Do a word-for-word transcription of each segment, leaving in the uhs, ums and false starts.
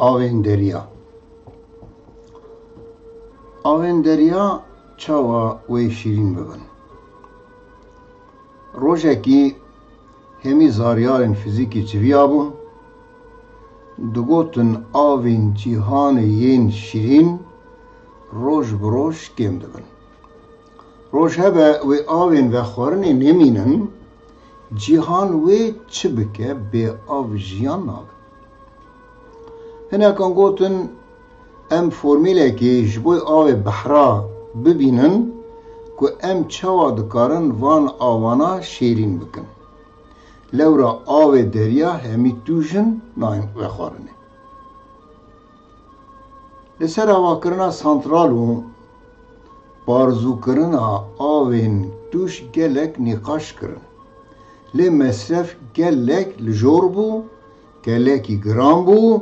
Avên derya. Avên derya çawa wê şîrîn bibin? Rojekî hemî zaryarên fizîkî civiyabûn, digotin avên cîhanê yên şîrîn roj bi roj kêm dibin. Roj hebe wê avên vexwarinê nemînin, cîhan wê çi bike, bê av jiyan nabe. Hinekan gotin, em formîlekê ji bo avê behra bibînin ku em çawa dikarin van avana şêrîn bikin. Lewra avê derya hemî tûj in, nayên vexwarinê. Li ser avakirina santral û parzûkirina avên tûj gelek nîqaş kirin. Lê mesref gelek li jor bû, gelekî giran bû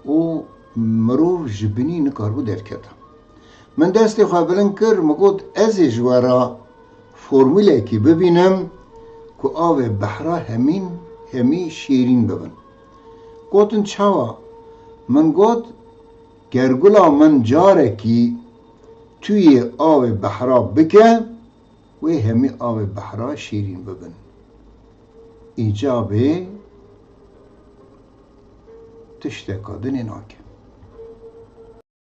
û mirov ji binî nikaribû derketa. Min destê xwe bilind kir, min got, ez ê ji we re formûlekî bibînim ku avê behra hemîn, hemî şêrîn bibin. Gotin, çawa? Min got, ger gula min carekî tûyê avê behra bike, wê hemî avê behra şîrîn bibin. Îcabê tişteka dinê nake.